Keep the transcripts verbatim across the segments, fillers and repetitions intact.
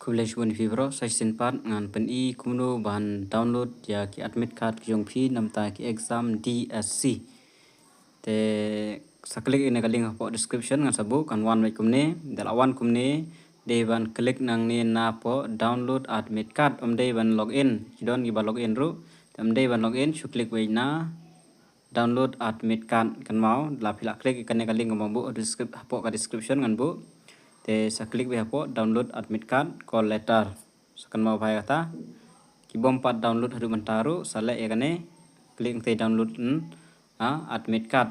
Khublei shibun ïa phi bro, sa shisien pat ngan pyni kumno ban download ïa ki admit card ki jong phi namar ki exam D S C. Te sa click ïa kane ka link hapoh description, ngan sa buh, kan wan beit kumne. Da la wan kumne, dei ban click nangne na hapoh download admit card, ym dei ban login. Ki don kiba login ruh, te ym dei ban login, shu click beit na download admit card. Kynmaw, da la phi la click ïa kane ka link kaba buh descrip-, hapoh ka description ngan buh. Te sa click beit hapoh download admit card call letter. Sa kynmaw bha ïa kata. Ki bym pat download haduh mynta ruh, sa leh ïa kane, click ïa kata download, hmm, ah, admit card.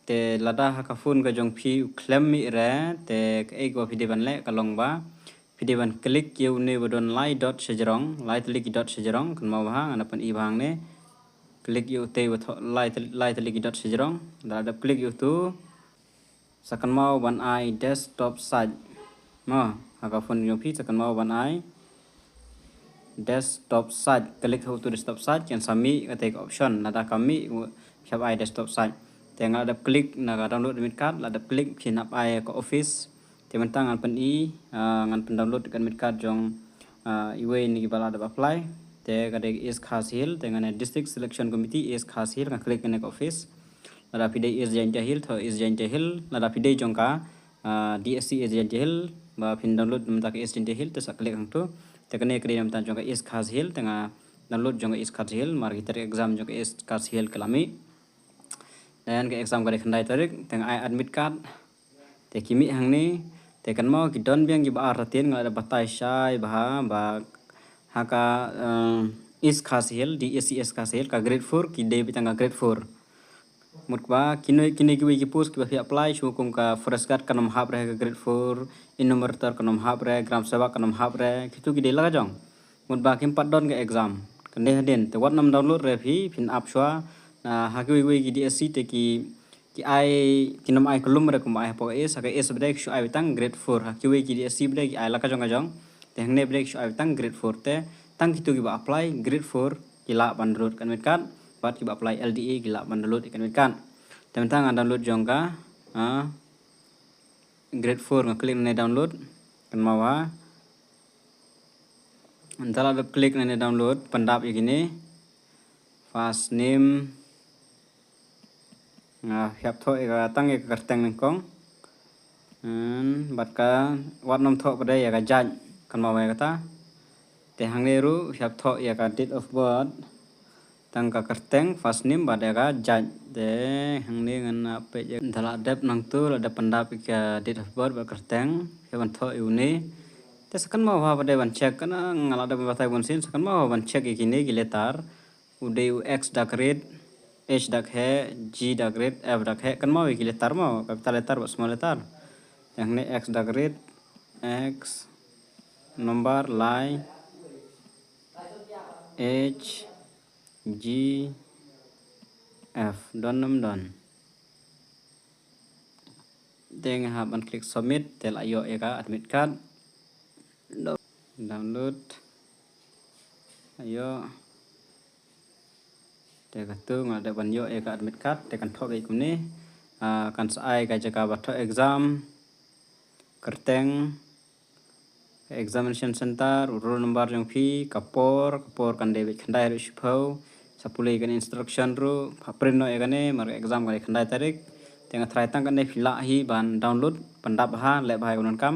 Te lada ha ka phone ka jong phi u khlem mih re, te kaei kaba phi dei ban leh ka long ba phi dei ban click ïa une ba don lai dot shajrong, lai tylli ki dot shajrong, kynmaw bha, ngan da pyni bha hangne. Click ïa ute ba thoh lai tyl-, lai tylli ki dot shajrong, da la dep click ïa utu. Sa kynmaw ban ai desktop search. Mo, ha ka phone jong phi sa kynmaw ban ai desktop search. Click ha utu desktop search, kan sa mih kata ka option. Lada kam mih, u-, phi hap ai desktop search. Te nga la dep click na ka download admit card, la dep click phin hap ai ka office. Te mynta ngan pyni, ah, ngan pyndownload ka admit card jong, ah, iwei na kiba la dep apply. Te ka dei East Khasi Hills, te ngan ai District Selection Committee, East Khasi Hills, ngan click kane ka office. Lada phi dei East Jaintia Hills, thoh East Jaintia Hills. Lada phi dei jong ka, ah, D S C East Jaintia Hills, ba phin download namar ka East Jaintia Hills, te sa click hangtu. Te kane ka dei namar jong ka East Khasi Hills, te nga download jong ka East Khasi Hills, namar ki tarik exam jong ka East Khasi Hills ka la mih. Te ka exam ka dei khyndai tarik, te nga ai admit card. Te ki mih hangne, te kynmaw ki don biang kiba ar, te nga la dep batai shai bha ba ha ka, eh, East Khasi Hills, D S C East Khasi Hills, ka grade four, ki dei beit tang ka grade four. Mut ba kine, kine kiwei ki post kiba phi apply, shu kum ka forest guard kan ym hap re ka grade four, enumerator kan ym hap re, gram sevak kan ym hap re, kitu ki dei la ka jong. Mut ba kim pat don ka exam. Kane hadien, te wat nym download re phi, phin ap shuwa, na ha kiwei kiwei ki D S C te ki, ki ai, kin ym ai ka lum re kumba ai hapoh ka East, ha ka East beit ki shu ai beit tang grade four, ha kiwei ki D S C beit ki ai la ka jong ka jong. Te hangne beit ki shu ai beit tang grade four te, tang kitu kiba apply grade four ki lah ban download ka admit card, bad kiba apply L D A ki lah ban download ka admit card. Te mynta nga download jong ka, ah, grade four, nga click nangne download, kynmaw bha. Mynta la dep click nangne download, pyndap ïa kine. First name. Nga hap thoh ïa ka tang ïa ka kyrteng nyngkong. Hmm, bad ka wat nym thoh pat ïa ka jait, kynmaw bha ïa kata. Te hangne ruh hap thoh ïa ka date of birth. Tang ka kyrteng, first name, bad ïa ka jait. Te hangne ngan, ah, peit ïa, da la dep nangtu, la dep pyndap ïa ka date of birth bad kyrteng, hap ban thoh ïa une. Te sa kynmaw bha pat ban check, kane nga la dep batai bun sien, sa kynmaw bha ban check ïa kine ki letter. U dei u X dak rit, H dak heh, G dak rit, F dak heh, kynmaw ïa ki letter mo, capital letter bad small letter. Te hangne X dak rit, X, number, lai, H, G, F, don ne ym don. Te nga hap ban click submit, te la ïoh ïa ka admit card. Download. Ïoh. Te katu nga dep ban ïoh ïa ka admit card, te kan thoh beit kumne. Ah, kan sa ai ka jaka ba thoh exam, kyrteng, examination center, u roll number jong phi, ka por, ka por kan dei beit khyndai haduh shiphew. Sa pule ïa kane instruction ruh, pha print noh ïa kane, namar ka exam ka dei khyndai tarik. Te nga tharai tang kane phi lah hi ban download, pyndap bha, leh bha ïa ka donkam.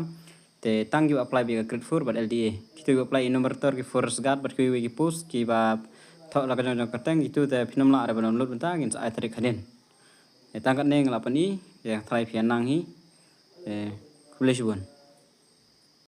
Te tang kiba apply beit ka grade four bad L D A. Kitu kiba apply enumerator, ki forest guard bad kiwei kiwei ki post kiba thoh la ka jong jong ka kyrteng, kitu te phin ym lah re ban download mynta, kin sa ai tarik hadien. Te tang kane nga la pyni, te tharai phi ïa nang hi. Te khublei shibun.